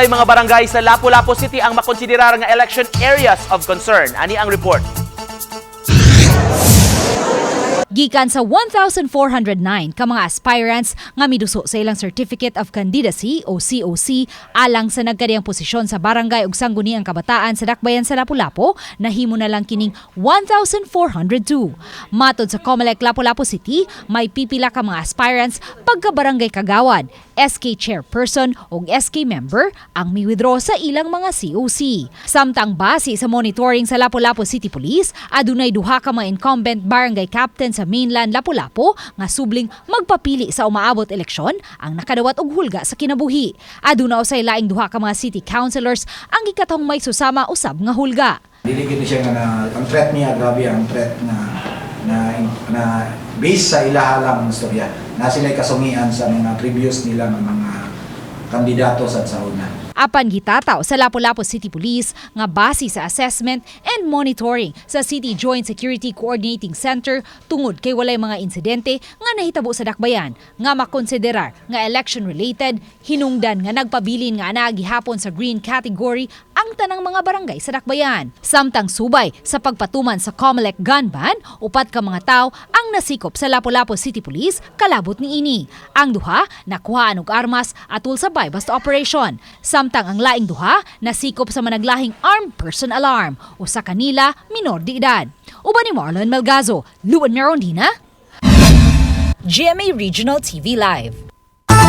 Unsay mga barangay sa Lapu-Lapu City ang makonsiderar nga election areas of concern? Ani ang report. Gikan sa 1,409 ka mga aspirants nga miduso sa ilang Certificate of Candidacy o COC alang sa nagkadiyang posisyon sa barangay ug sangguniang kabataan sa dakbayan sa Lapu-Lapu, nahimo na lang kining 1,402. Matod sa COMELEC Lapu-Lapu City, may pipila ka mga aspirants pagka barangay kagawad, SK chairperson ug SK member ang mi-withdraw sa ilang mga COC. Samtang base sa monitoring sa Lapu-Lapu City Police, adunay duha ka mga incumbent barangay captain sa mainland Lapu-Lapu nga subling magpapili sa umaabot eleksyon ang nakadawat og hulga sa kinabuhi. Aduna usay laing duha ka mga city councilors ang gikatong may susama usab nga hulga. Dili gid siya nga na, ang threat niya, grabe ang threat na base sa ilaha lang ang istorya. Na sila kasungian sa mga previous nila nga mga kandidato sa una. Apan gitataw sa Lapu-Lapu City Police nga base sa assessment and monitoring sa City Joint Security Coordinating Center, tungod kay walay mga insidente nga nahitabo sa dakbayan nga makonsiderar nga election related, hinungdan nga nagpabilin nga anaa gihapon sa green category ang tanang mga barangay sa dakbayan. Samtang subay sa pagpatuman sa COMELEC gun ban, upat ka mga tawo ang nasikop sa Lapu-Lapu City Police kalabot niini. Ang duha nakuhaan og armas atul sa buy-bust operation. Samtang ang laing duha nasikop sa managlahing armed person alarm. Usa kanila minor de edad. Uban ni Marlon Melgazo, Luan Merondina, GMA Regional TV Live.